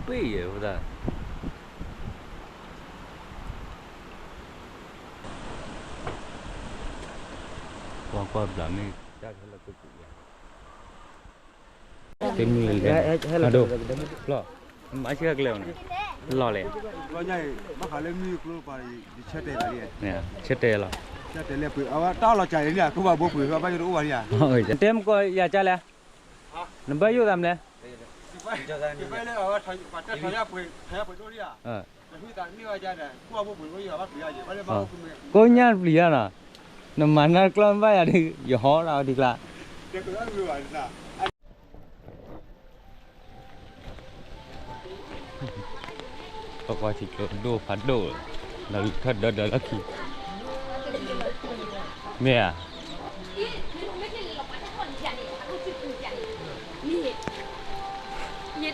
ပ့ၢ်ယဲၢ်ဝဲဒၣ်, ကွၢ်ကွၢ်ဘျးမ့ၢ်, တၢ်ခဲလၢာ်ကကူးယၤ, တမုၢ်လဲၤလဲၤ, ဟဲဒိၣ်, လီၤ, မၤဆံၣ်ကျဲအီၤန့ၣ်, လီၤလဲၣ်, ဘၣ်ဃးလၢမုၢ်ကျိပၤ, ယဆၢတဲာ်လီၤ, ဆၢတဲာ်လီၤ, ဆၢတဲာ်လၢပှ့ၤ, အဝဲတၢ်လီၤစှၤန့ၣ် အခိၣ်ဘၣ်ဘိပှ့ၤ ဘၣ်ယိၣ်တအိၣ်ဘၣ်န့ၣ်ဧါ, တဲမကီၢ်ယၤကလဲၣ်, နဘၣ်ယိၣ်သးမလဲၣ်, ကိးညါပျံၤယၤနီၤ, နမၤနၢ်ကျီၢ်ဘၣ်ယၤဒီး ယဟီဒၣ်အီၤဒံးကျါ, ပကွၢ်ထံကျိဒိၣ်ဖးဒိၣ်, ဒီးထီၣ်ဒၢဒၢလီၢ်ခံ, မ့ၢ်ဧ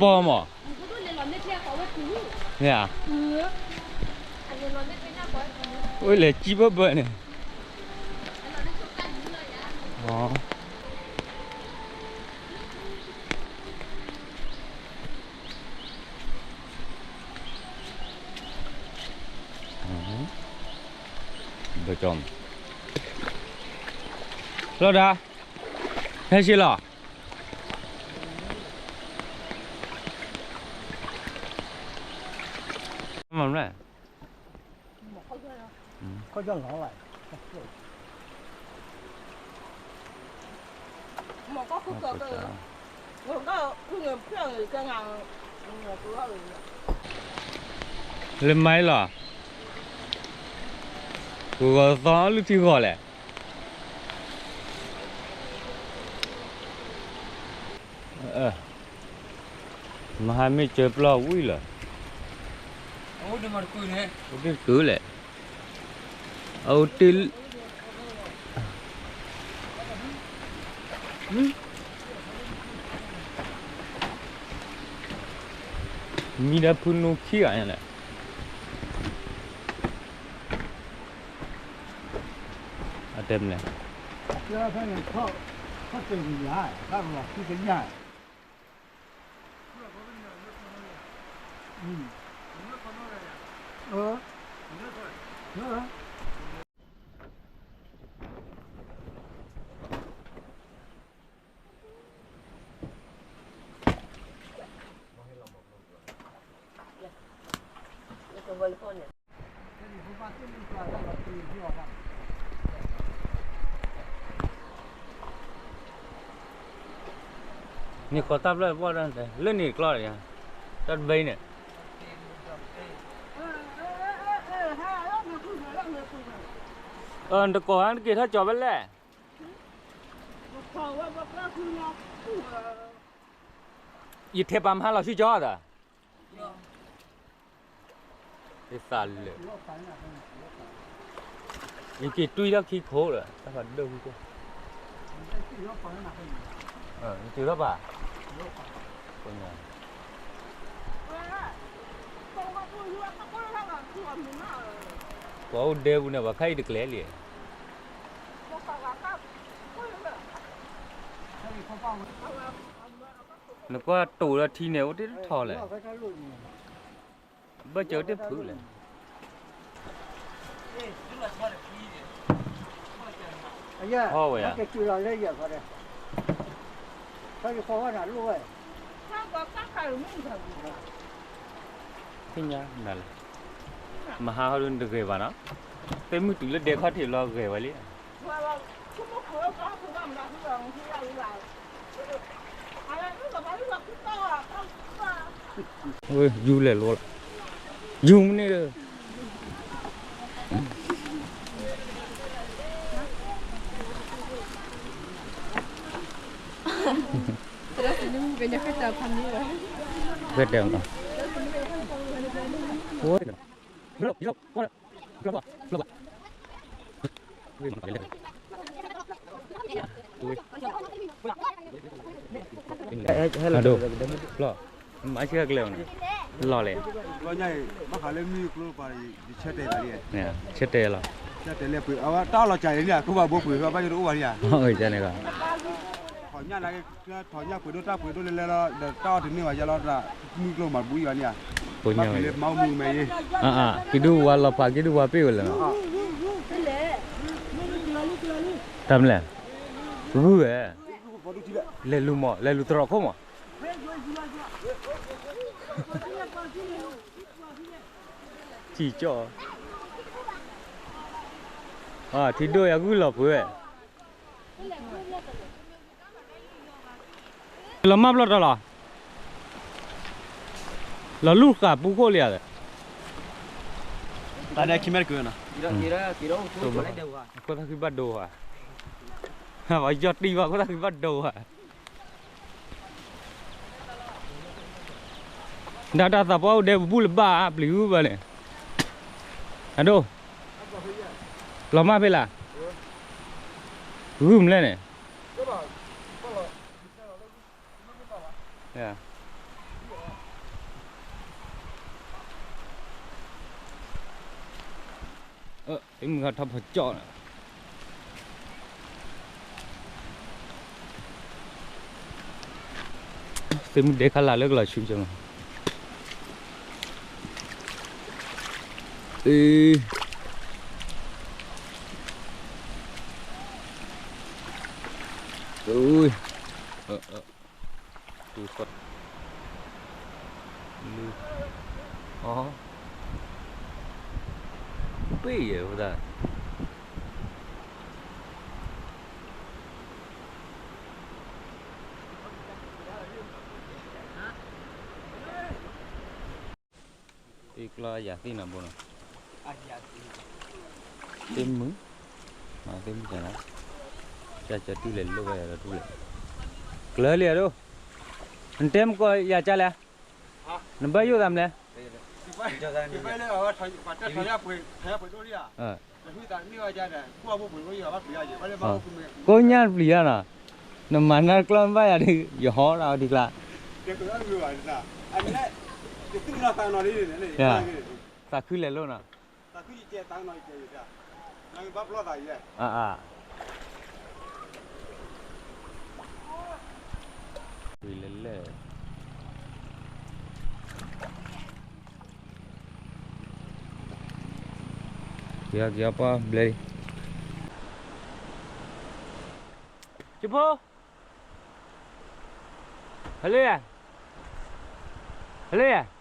ါ, မ့ၢ်ဧါ, လဲၤပီမး, မ့ၢ်ဧါ, အိၣ်လဲၤကံဘၢဘၢန့ၣ်, ဘၣ်ကၠီ, လီၤဒၣ်, ဟဲဆ့လီၤ, မ့ၢ်မလဲၣ် လၢမၤလီၤ, ကဂီၤသီအလုၢ်ထံဂီၤလဲၣ်, မဟါမ့ၢ်ကၢပျီၢ်ဝံၤလီၤ, အိၣ်တ့ၢ်တကုလဲၣ်, အိၣ်တ့ၢ် မံဒီးဖုနူခံဂၤညါလဲၣ်, အတဲမလဲၣ်, န့ၣ်ဃီတၢ်ဖျၢၣ်ပှၢ်တၢ်န့ၣ် လၢန့ၣ်ကျီၢ်ယါ, တၢ်တဘ့ၣ်န့ၣ်, နတကိးဟါနက့ၤထီၣ်ကၠီၤဖဲလဲၣ်, ယထဲပာ်မဟါလီၤဆူကၠီၤဒီး ယသးလၢာ်, ယက့ၤတွံၢ်ထီၣ်ခံခိၣ်ဒီး တၢ်ဖးဒိၣ်ခံခိၣ်, ယတုၤထီၣ်ပၢ်, ပှၤအိၣ်ဒဲပူၤန့ၣ် ပှၤခါအံၤတကျဲလံ, နကွၢ်တိၤလၢထံန့ၣ် အိၣ်တ့ၢ်တထီလဲၣ်, ဘၣ်စၢၤတ့ၢ်ဖုးလဲၣ်, ဟီဝဲယါ, သ့ၣ်ညါနၤလဲၣ်, မဟါဟီဒုနတဂ့ၤဘၣ်နီၤ, သ့ၣ်မုၢ်တုၤလၢဒဲခီၣ်ထံးလီၤဂ့ၤဝဲလံ. ဝဲ ယူၤလဲၤလိလီၤ, ယူၤမ့ၢ်န့ၣ်ဒီး ဖဲတဲမး, ဟဲဒိၣ်, လီၤ, မၤဆံၣ်ကျဲအီၤန့ၣ်, လီၤလဲၣ်, ဘၣ်ဃးလၢမုၢ်ကျိပၤ, ဆၢတဲာ်လီၤ, ဆၢတဲာ်လီၤ, တၢ်လီၤစှၤန့ၣ် ခိၣ်ဘၣ်ဘိပှ့ၤ ဘၣ်ယိၣ်တအိၣ်ဘၣ်န့ၣ်ဧါ, န့ၣ် ညၣ်နၤက့ၤ ထီၣ်ညၣ်ပှ့ၤဒိၣ်တၢ်ပှ့ၤဒိၣ်လဲၤလဲၤလီၤ ဒီးတၢ်အီၣ်တန့ၢ်ဘၣ်ယါလီၤ တၢ်မုၢ်ကျိၤမၤတဘူၣ်ယၤန့ၣ်ဧါ ဘၣ်ပျံၤလၢမၤအိၣ်မုာ်မဲအံၤ က့ၤဒုးဝါလီၤဖးက့ၤဒုးဝါပ့ၢ်ဝဲလဲၣ်နီၤ တၢ်မလဲၣ် ဂုၢ်ဝဲ လဲၤလူၤမး လဲၤလူၤတြီၢ်ခိၣ်မး ထံကၠီၣ် ထံဒိၣ်ယၤဂုၢ်လီၤပှဲၤ လီၤမၢ်ဘျီၣ်တၢ်လီၤ လီၤလူၢ်ဃာ်ပူခိၣ်လံဧါ တၢ်ဒဲခံမဲတကၢနီၤ ခိၣ်သၣ်ဃံဘၣ်ဒိဧါ ယီၢ်တံၢ်ဘၣ်ခိၣ်သၣ်ဃံဘၣ်ဒိဧါ ဒၣ်တၢ်သးပှၢ်အိၣ်ဒဲပဘူၣ်လၢၤဘၣ် ပျံၤဂုၢ်ဘၣ်န့ၣ် အဒိၣ် လီၤမၢ်ဖဲလၢ် ဂုၢ်မလဲၣ်န့ၣ် သုမုၢ်ဂၤထီၣ်ဖီကၠီၣ်န့ၣ် သုမုၢ်ဒဲခါလာ်လၢကလီၤဆူၣ်ကၠီၣ်မး အ တူၢ်ဃီ လၢ အ ပ့ၢ်ယဲၢ်ဝဲဒၣ် သ့ကျီယၤသ့ၣ်နၤဘိနီၤ သ့ၣ်မုၢ် သ့ၣ်မုၢ်ကနီၤ ကၢ်ကၢ်တူၢ်လဲၤလိၣ်ဝဲဒီးတူၢ်လဲၤ ကျၢၤလံဧါဒိၣ် နတဲမကီၢ်ယၤကၢ်လဲၣ် နဘၣ်ယိၣ်သးမလဲၣ် ကိးညါတပျံၤယါနီၤ နမၤနၢ်တကျီၢ်ဘၣ်ယၤဒုး ယဟီဒၣ်အီၤဒံးကျါ သးခုလဲၤလိၣ်နီၤ အအ လဲၤလဲၤ က့ၤအီၤက့ၤအီၤပှၢ်ဘျဲၣ် ကဖိ ဟဲလၢယၤ ဟဲလၢယၤ